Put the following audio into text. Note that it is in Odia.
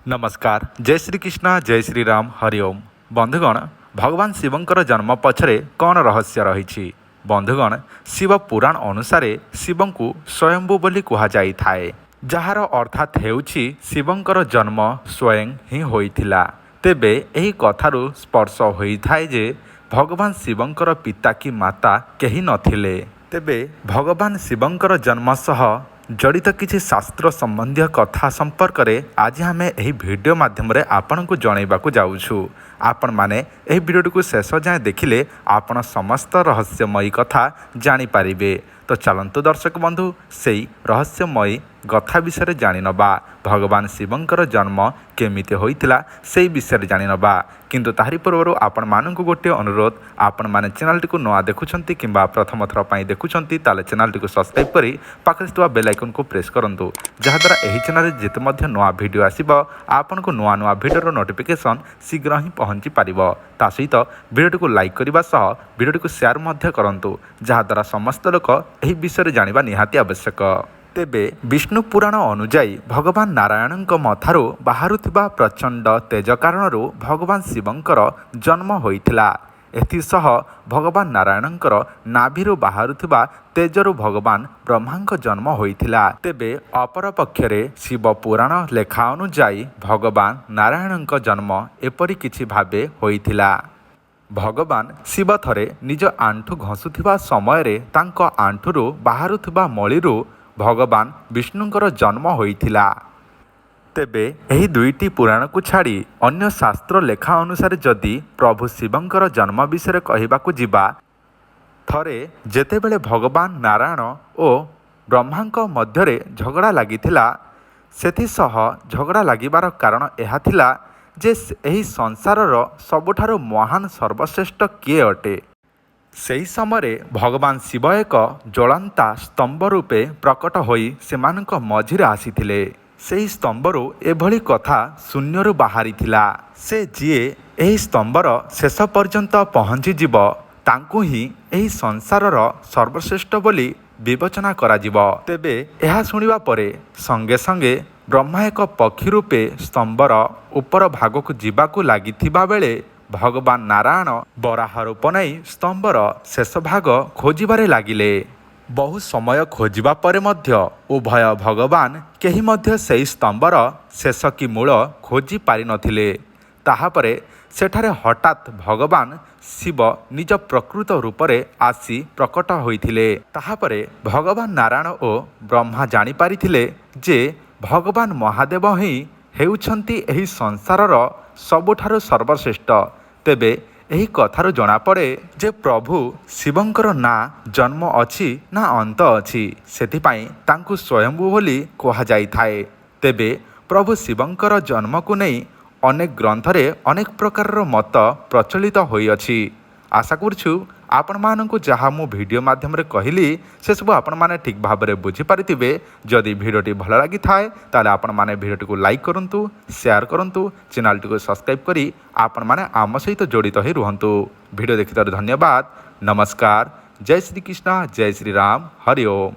ନମସ୍କାର, ଜୟ ଶ୍ରୀକୃଷ୍ଣ, ଜୟ ଶ୍ରୀରାମ, ହରି ଓମ୍। ବନ୍ଧୁଗଣ, ଭଗବାନ ଶିବଙ୍କର ଜନ୍ମ ପଛରେ କ'ଣ ରହସ୍ୟ ରହିଛି? ବନ୍ଧୁଗଣ, ଶିବ ପୁରାଣ ଅନୁସାରେ ଶିବଙ୍କୁ ସ୍ୱୟମ୍ଭୁ ବୋଲି କୁହାଯାଇଥାଏ, ଯାହାର ଅର୍ଥାତ୍ ହେଉଛି ଶିବଙ୍କର ଜନ୍ମ ସ୍ୱୟଂ ହିଁ ହୋଇଥିଲା। ତେବେ ଏହି କଥାରୁ ସ୍ପର୍ଶ ହୋଇଥାଏ ଯେ ଭଗବାନ ଶିବଙ୍କର ପିତା କି ମାତା କେହି ନଥିଲେ। ତେବେ ଭଗବାନ ଶିବଙ୍କର ଜନ୍ମ ସହ ଜଡ଼ିତ କିଛି ଶାସ୍ତ୍ର ସମ୍ବନ୍ଧୀୟ କଥା ସମ୍ପର୍କରେ ଆଜି ଆମେ ଏହି ଭିଡ଼ିଓ ମାଧ୍ୟମରେ ଆପଣଙ୍କୁ ଜଣାଇବାକୁ ଯାଉଛୁ। ଆପଣମାନେ ଏହି ଭିଡ଼ିଓଟିକୁ ଶେଷ ଯାଏଁ ଦେଖିଲେ ଆପଣ ସମସ୍ତ ରହସ୍ୟମୟୀ କଥା ଜାଣିପାରିବେ। ତ ଚାଲନ୍ତୁ ଦର୍ଶକ ବନ୍ଧୁ, ସେଇ ରହସ୍ୟମୟୀ କଥା ବିଷୟରେ ଜାଣିନେବା। ଭଗବାନ ଶିବଙ୍କର ଜନ୍ମ କେମିତି ହୋଇଥିଲା, ସେଇ ବିଷୟରେ ଜାଣିନେବା। କିନ୍ତୁ ତାହାରି ପୂର୍ବରୁ ଆପଣମାନଙ୍କୁ ଗୋଟିଏ ଅନୁରୋଧ, ଆପଣମାନେ ଚ୍ୟାନେଲଟିକୁ ନୂଆ ଦେଖୁଛନ୍ତି କିମ୍ବା ପ୍ରଥମ ଥର ପାଇଁ ଦେଖୁଛନ୍ତି, ତାହେଲେ ଚ୍ୟାନେଲଟିକୁ ସବସ୍କ୍ରାଇବ୍ କରି ପାଖରେ ଥିବା ବେଲ୍ ଆଇକନ୍କୁ ପ୍ରେସ୍ କରନ୍ତୁ, ଯାହାଦ୍ୱାରା ଏହି ଚ୍ୟାନେଲରେ ଯେତେ ମଧ୍ୟ ନୂଆ ଭିଡ଼ିଓ ଆସିବ, ଆପଣଙ୍କୁ ନୂଆ ନୂଆ ଭିଡ଼ିଓର ନୋଟିଫିକେସନ୍ ଶୀଘ୍ର ହିଁ ପହଞ୍ଚି ପାରିବ। ତା ସହିତ ଭିଡ଼ିଓଟିକୁ ଲାଇକ୍ କରିବା ସହ ଭିଡ଼ିଓଟିକୁ ସେୟାର ମଧ୍ୟ କରନ୍ତୁ, ଯାହାଦ୍ୱାରା ସମସ୍ତ ଲୋକ ଏହି ବିଷୟରେ ଜାଣିବା ନିହାତି ଆବଶ୍ୟକ। ତେବେ ବିଷ୍ଣୁ ପୁରାଣ ଅନୁଯାୟୀ ଭଗବାନ ନାରାୟଣଙ୍କ ମଥାରୁ ବାହାରୁଥିବା ପ୍ରଚଣ୍ଡ ତେଜ କାରଣରୁ ଭଗବାନ ଶିବଙ୍କର ଜନ୍ମ ହୋଇଥିଲା। ଏଥିସହ ଭଗବାନ ନାରାୟଣଙ୍କର ନାଭିରୁ ବାହାରୁଥିବା ତେଜରୁ ଭଗବାନ ବ୍ରହ୍ମାଙ୍କ ଜନ୍ମ ହୋଇଥିଲା। ତେବେ ଅପରପକ୍ଷରେ ଶିବ ପୁରାଣ ଲେଖା ଅନୁଯାୟୀ ଭଗବାନ ନାରାୟଣଙ୍କ ଜନ୍ମ ଏପରି କିଛି ଭାବେ ହୋଇଥିଲା। ଭଗବାନ ଶିବ ଥରେ ନିଜ ଆଣ୍ଠୁ ଘଷୁଥିବା ସମୟରେ ତାଙ୍କ ଆଣ୍ଠୁରୁ ବାହାରୁଥିବା ମଳିରୁ ଭଗବାନ ବିଷ୍ଣୁଙ୍କର ଜନ୍ମ ହୋଇଥିଲା। ତେବେ ଏହି ଦୁଇଟି ପୁରାଣକୁ ଛାଡ଼ି ଅନ୍ୟ ଶାସ୍ତ୍ର ଲେଖା ଅନୁସାରେ ଯଦି ପ୍ରଭୁ ଶିବଙ୍କର ଜନ୍ମ ବିଷୟରେ କହିବାକୁ ଯିବା, ଥରେ ଯେତେବେଳେ ଭଗବାନ ନାରାୟଣ ଓ ବ୍ରହ୍ମାଙ୍କ ମଧ୍ୟରେ ଝଗଡ଼ା ଲାଗିଥିଲା, ସେଥିସହ ଝଗଡ଼ା ଲାଗିବାର କାରଣ ଏହା ଥିଲା ଯେ ଏହି ସଂସାରର ସବୁଠାରୁ ମହାନ ସର୍ବଶ୍ରେଷ୍ଠ କିଏ ଅଟେ। ସେହି ସମୟରେ ଭଗବାନ ଶିବ ଏକ ଜ୍ୱଳନ୍ତା ସ୍ତମ୍ଭ ରୂପେ ପ୍ରକଟ ହୋଇ ସେମାନଙ୍କ ମଝିରେ ଆସିଥିଲେ। ସେହି ସ୍ତମ୍ଭରୁ ଏଭଳି କଥା ଶୂନ୍ୟରୁ ବାହାରିଥିଲା, ସେ ଯିଏ ଏହି ସ୍ତମ୍ଭର ଶେଷ ପର୍ଯ୍ୟନ୍ତ ପହଞ୍ଚିଯିବ, ତାଙ୍କୁ ହିଁ ଏହି ସଂସାରର ସର୍ବଶ୍ରେଷ୍ଠ ବୋଲି ବିବେଚନା କରାଯିବ। ତେବେ ଏହା ଶୁଣିବା ପରେ ସଙ୍ଗେ ସଙ୍ଗେ ବ୍ରହ୍ମା ଏକ ପକ୍ଷୀ ରୂପେ ସ୍ତମ୍ଭର ଉପର ଭାଗକୁ ଯିବାକୁ ଲାଗିଥିବା ବେଳେ ଭଗବାନ ନାରାୟଣ ବରାହ ରୂପ ନେଇ ସ୍ତମ୍ଭର ଶେଷ ଭାଗ ଖୋଜିବାରେ ଲାଗିଲେ। ବହୁ ସମୟ ଖୋଜିବା ପରେ ମଧ୍ୟ ଉଭୟ ଭଗବାନ କେହି ମଧ୍ୟ ସେହି ସ୍ତମ୍ଭର ଶେଷ କି ମୂଳ ଖୋଜି ପାରିନଥିଲେ। ତାହାପରେ ସେଠାରେ ହଠାତ୍ ଭଗବାନ ଶିବ ନିଜ ପ୍ରକୃତ ରୂପରେ ଆସି ପ୍ରକଟ ହୋଇଥିଲେ। ତାହାପରେ ଭଗବାନ ନାରାୟଣ ଓ ବ୍ରହ୍ମା ଜାଣିପାରିଥିଲେ ଯେ ଭଗବାନ ମହାଦେବ ହିଁ ହେଉଛନ୍ତି ଏହି ସଂସାରର ସବୁଠାରୁ ସର୍ବଶ୍ରେଷ୍ଠ। ତେବେ ଏହି କଥାରୁ ଜଣାପଡ଼େ ଯେ ପ୍ରଭୁ ଶିବଙ୍କର ନା ଜନ୍ମ ଅଛି ନା ଅନ୍ତ ଅଛି, ସେଥିପାଇଁ ତାଙ୍କୁ ସ୍ୱୟମ୍ଭୁ ବୋଲି କୁହାଯାଇଥାଏ। ତେବେ ପ୍ରଭୁ ଶିବଙ୍କର ଜନ୍ମକୁ ନେଇ ଅନେକ ଗ୍ରନ୍ଥରେ ଅନେକ ପ୍ରକାରର ମତ ପ୍ରଚଳିତ ହୋଇଅଛି। ଆଶା କରୁଛୁ ଆପଣମାନଙ୍କୁ ଯାହା ମୁଁ ଭିଡ଼ିଓ ମାଧ୍ୟମରେ କହିଲି, ସେସବୁ ଆପଣମାନେ ଠିକ୍ ଭାବରେ ବୁଝିପାରିଥିବେ। ଯଦି ଭିଡ଼ିଓଟି ଭଲ ଲାଗିଥାଏ, ତାହେଲେ ଆପଣମାନେ ଭିଡ଼ିଓଟିକୁ ଲାଇକ୍ କରନ୍ତୁ, ସେୟାର କରନ୍ତୁ, ଚ୍ୟାନେଲଟିକୁ ସବସ୍କ୍ରାଇବ୍ କରି ଆପଣମାନେ ଆମ ସହିତ ଜଡ଼ିତ ହୋଇ ରୁହନ୍ତୁ। ଭିଡ଼ିଓ ଦେଖିଥିବାରୁ ଧନ୍ୟବାଦ। ନମସ୍କାର, ଜୟ ଶ୍ରୀକୃଷ୍ଣ, ଜୟ ଶ୍ରୀରାମ, ହରି ଓମ୍।